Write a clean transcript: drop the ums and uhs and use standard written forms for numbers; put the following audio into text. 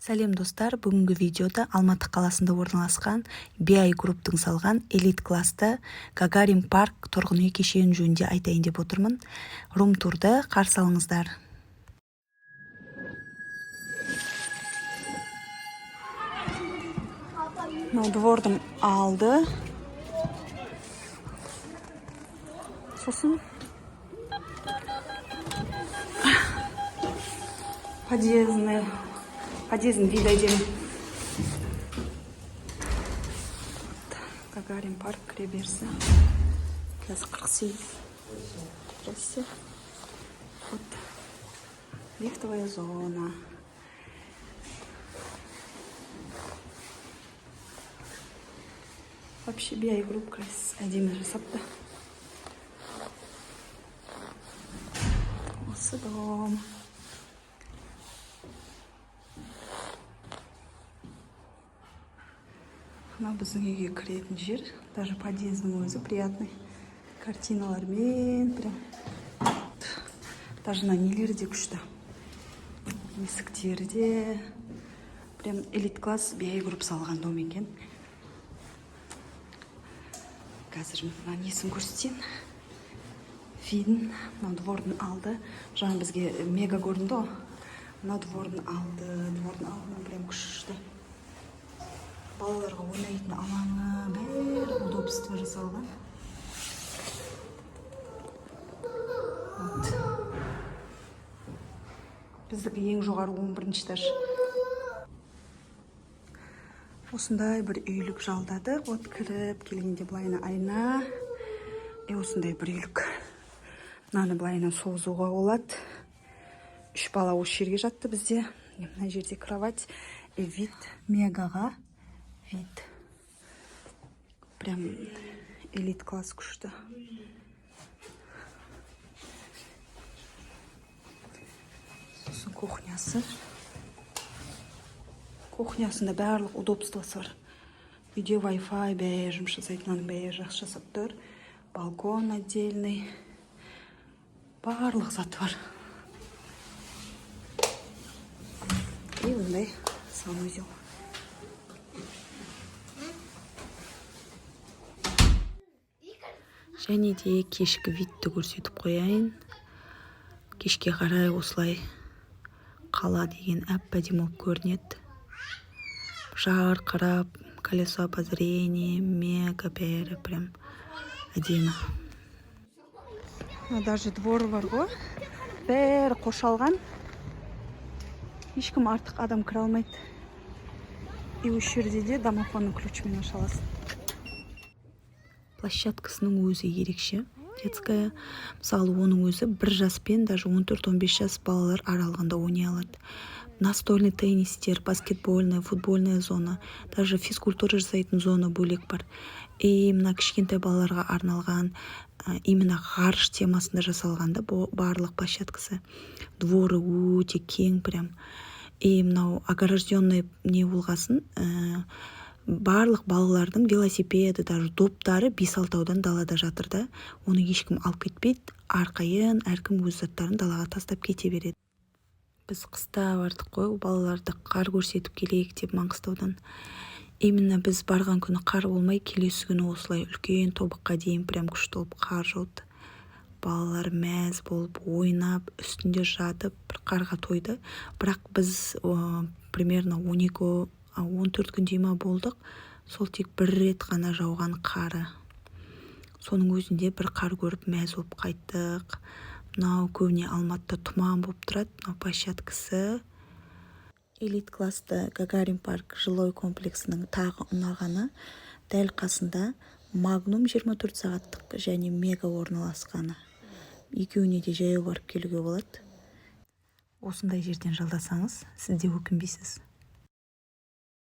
Сәлем, достар! Бүгінгі видеода Алматы қаласында орналасқан BI Group-тың салған элит классты Гагарин Парк тұрғын үй кешені жөнінде айтайын деп отырмын. Рум турды қарсы алыңыздар. Мынау двордың алды, сосын подъездный, подъездің виді әдемі. Гагарин Парк кіреберісі. Қазір 48. Здрасте. Вот лифтовая зона. Вообще BI Group әдемі жасапты. Осы дом. Мынау біздің үйге кіретін жер. Даже подъездің өзі приятный, картиналармен прям. Даже мына нелері де күшті, есіктері де прям. Элит класс BI Group салған дом екен. Қазір мына несін көрсетейін, видін. Мына двордың алды, жаңа бізге Мега көрінді ғой. Мына двордың алды, двордың алдынан прям күшті, балаларға ойнайтын алаңы, бәрі удобство жасалған. Вот біздікі ең жоғары, 11-этаж. Осындай бір үйлік жалдадық. Вот кіріп келгенде былайына айна и осындай бір үйлік. Мынаны былайынан созуға болады. Үш бала осы жерге жатты бізде. Мына жерде кровать и вид, Мегаға вид. Прям элит класс, күшті. Сосын кухнясы. Кухнясында барлық удобствосы бар. Үйде Wi-Fi, бәрі жұмыс жасайды. Мынаның бәрі жақсы жасап тұр. Балкон отдельный, барлық заты бар. И мындай санузел. Және де кешкі видті көрсетіп қояйын. Кешке қарай осылай қала деген әп әдемі болып көрінеді, жарқырап. Колесо обозрения, Мега, бәрі прям әдемі. Даже двор бар ғой, бәрі қоршалған, ешкім, артық адам кіре алмайды. И осы жерде де домофонның ключімен аша аласың. Площадкасының өзі ерекше, детская. Мысалы, оның өзі 1 жас пен даже 14-15 жас балалар аралығында ойнай алады. Настольный теннистер, баскетбольная, футбольная зона, даже физкультура жасайтын зона бөлек бар. И мына кішкентай балаларға арналған, именно ғарыш темасында жасалған да барлық площадкасы. Дворы өте кең прям. И мынау огражденный не болғасын, барлық балалардың велосипеді, даже доптары бес алтаудан далада жатыр да, оны ешкім алып кетпейді. Әрқайын әркім өз заттарын далаға тастап кете береді. Біз қыста бардық қой, балаларды қар көрсетіп келейік деп Маңғыстаудан. Именно біз барған күні қар болмай, келесі күні осылай үлкен тобыққа дейін прям күшті болып қар жауды. Балалар мәз болып ойнап, үстінде жатып, бір қарға тойды. Бірақ біз примерно 12, 14 күндей ма болдық, сол тек бір рет қана жауған қары. Соның өзінде бір қар көріп, мәз болып қайттық. Мынау көбіне Алматыда тұман болып тұрады. Мынау площадкасы. Элит классты Гагарин Парк жилой комплексінің тағы ұнағаны — дәл қасында Магнум 24 сағаттық және Мега орналасқаны. Екеуіне де жаяу барып келуге болады. Осындай жерден жалдасаңыз, сіз де өкінбейсіз.